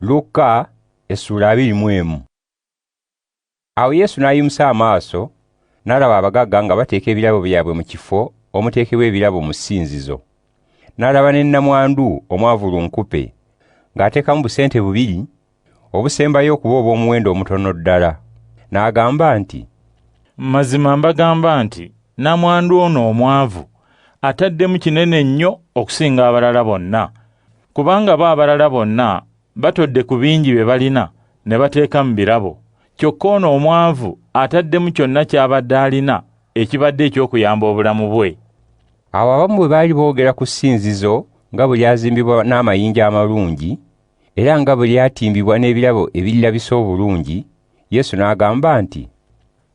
Lukka essuula 21. Awo Yesu n'ayimusa amaaso n'alaba abagagga nga bateeka ebirabo byabwe mu kifo omuteekebwa ebirabo mu ssinzizo. N'alaba ne nnamwandu omwavu lunkupe ng'ateekamu busente bubiri obusembayo okuba obw'omuwendo omutono ddala. N'agamba nti, Mazima mbagamba nti nnamwandu ono omwavu ataddemu kinene nnyo okusinga abalala bonna, kubanga bo abalala bonna batodde ku bingi bye balina ne bateeka mu birabo, kyokka ono omwavu ataddemu kyonna ky'abadde alina ekibadde eky'okuyamba obulamu bwe. Awo abamu bwe baali boogera ku ssinzizo nga bwe lyazimbibwa n'amayinja amalungi, era nga bwe lyatimbibwa n'ebirabo ebirirabisa obulungi, Yesu n'agamba nti,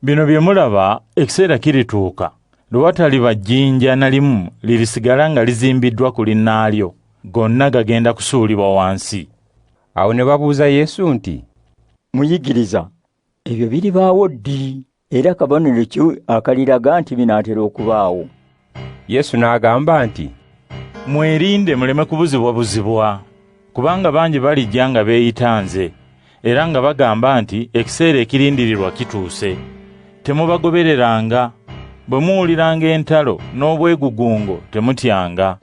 Bino bye mulaba ekiseera kirituuka lwe wataliba jjinja na limu lirisigala nga lizimbiddwa ku linnaalyo, gonna gagenda kusuulibwa wansi. Awo ne babuuza Yesu nti, Muyigiriza, ebyo biribaawo ddi? Era kabonero ki akaliraga nti binaatera okubaawo? Yesu n'agamba nti, Mwerinde muleme kubuzibwabuzibwa, kubanga bangi balijja nga beeyita nze, era nga bagamba nti ekiseera ekirindirirwa kituuse. Temubagobereranga. Bwe muwuliranga entalo n'obwegugungo temutyanga.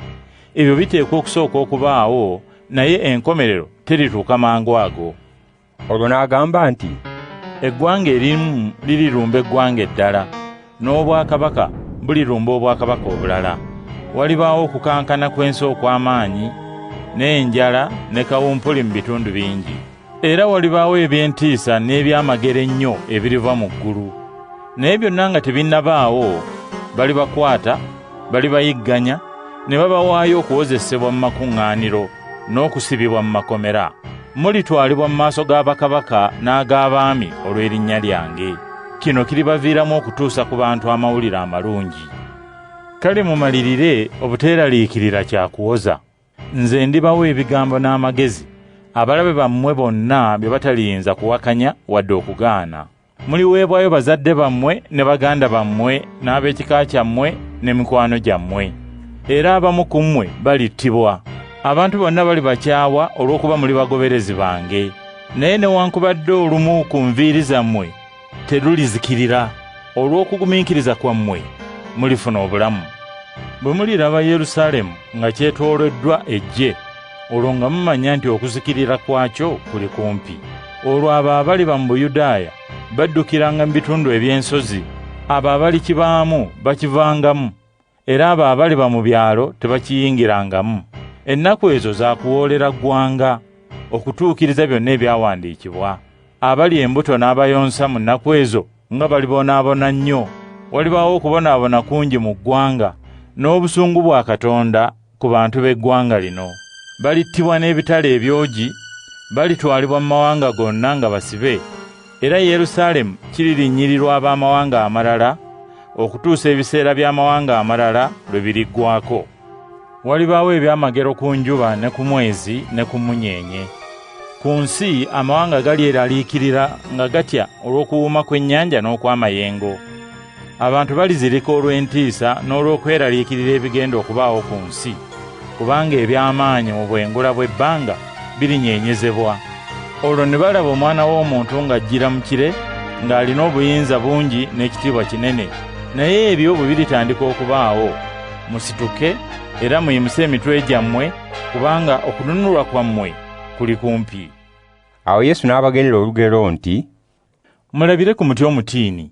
Ebyo biteekwa okusooka okubaawo, naye enkomerero terituuka mangu ago. Olwo n'agamba nti, Eggwanga erimu lirirumba eggwanga eddala, n'obwakabaka bulirumba obwakabaka obulala. Walibaawo okukankana kw'ensi okw'amaanyi, n'enjala ne kawumpuli mu bitundu bingi. Era walibaawo eby'entiisa n'ebyamagero ennyo ebiriva mu ggulu. Naye byonna nga tebinnabaawo, balibakwata, balibayigganya, ne babawaayo okuwozesebwa mu makuŋŋaaniro n'okusibibwa mu makomera. Mulitwalibwa mu maaso ga bakabaka n'ag'abaami olw'erinnya lyange. Kino kiribaviiramu okutuusa ku bantu amawulire amalungi. Kale mumalirire obuteeraliikirira kya kuwoza. Nze ndibawa ebigambo n'amagezi abalabe bammwe bonna bye bataliyinza kuwakanya wadde okugaana. Muliweebwayo bazadde bammwe ne baganda bammwe n'ab'ekika kyammwe ne mikwano gyammwe. Era abamu ku mmwe balittibwa. Abantu bonna balibakyawa olw'okuba muli bagoberezi bange. Naye newankubadde olumu ku nviiri zammwe terulizikirira, olw'okugumiikiriza kwammwe mulifuna obulamu. Bwe muliraba Yerusaalemu nga kyetooloddwa eggye, olwo nga mumanya nti okuzikirira kwakyo kuli kumpi. Olwo abo abaliba mu Buyudaaya baddukiranga mu bitundu eby'ensozi, abo abalikibaamu bakivangamu, era abo abaliba mu byalo tebakiyingirangamu. Ennaku ezo za kuwoolera ggwanga okutuukiriza byonna ebyawandiikibwa. Abali embuto n'abayonsa mu nnaku ezo nga balibonaabona nnyo. Walibaawo okubonaabona kungi mu ggwanga n'obusungu bwa Katonda ku bantu b'eggwanga lino. Balittibwa n'ebitala ebyogi, balitwalibwa mu mawanga gonna nga basibe, era Yerusaalemu kiririnnyirirwa ab'amawanga amalala okutuusa ebiseera by'amawanga amalala lwe biriggwaako. Walibaawo ebyamagero ku njuba ne ku mwezi ne ku mmunyeenye. Ku nsi amawanga galyeraliikirira nga gatya olw'okuwuuma kw'ennyanja n'okw'amayengo. Abantu balizirika olw'entiisa n'olw'okweraliikirira ebigenda okubaawo ku nsi, kubanga eby'amaanyi mu bwengula bw'ebbanga birinyeenyezebwa. Olwo ne balaba Omwana w'Omuntu ng'ajjira mu kire, ng'alina obuyinza bungi n'ekitiibwa kinene. Naye ebyo bwe biritandika okubaawo, musituke era muyimuse emitwe gyammwe, kubanga okununulwa kwammwe kuli kumpi. Awo Yesu n'abagerera olugero nti, Mulabire ku muti omutiini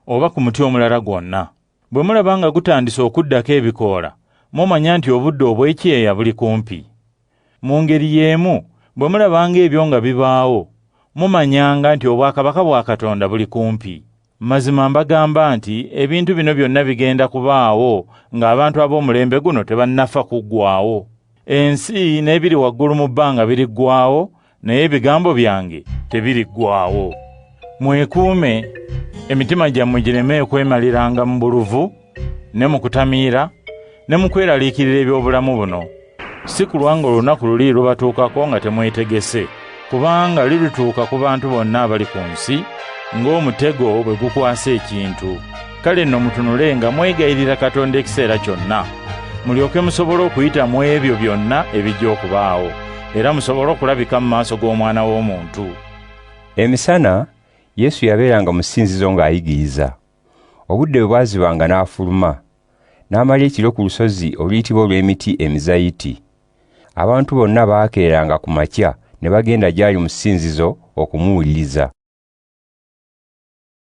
oba ku muti omulala gwonna. Bwe mulaba nga gutandise okuddako ebikoola, mumanya nti obudde obw'ekyeya buli kumpi. Mu ngeri y'emu, bwe mulabanga ebyo nga bibaawo, mumanyanga nti obwakabaka bwa Katonda buli kumpi. Mazima mbagamba nti ebintu bino byonna bigenda kubaawo ng'abantu ab'omulembe guno tebannafa kuggwaawo. Ensi n'ebiri waggulu mu bbanga biriggwaawo, naye ebigambo byange tebiriggwaawo. Mwekuume, emitima gyammwe gireme okwemaliranga mu buluvu ne mu kutamiira ne mu kweraliikirira eby'obulamu buno, si kulwa ng'olunaku luli lubatuukako nga temwetegese, kubanga lirituuka ku bantu bonna abali ku nsi ng'omutego bwe gukwasa ekintu. Kale nno mutunule nga mwegayirira Katonda ekiseera kyonna, mulyoke musobole okuyita mu ebyo byonna ebijja okubaawo, era musobole okulabika mu maaso g'Omwana w'Omuntu. Emisana Yesu yabeeranga mu ssinzizo ng'ayigiriza. Obudde bwe bwazibanga n'afuluma, n'amala ekiro ku lusozi oluyitibwa olw'emiti emizayiti. Abantu bonna baakeeranga ku makya ne bagenda gy'ali mu ssinzizo okumuwuliriza.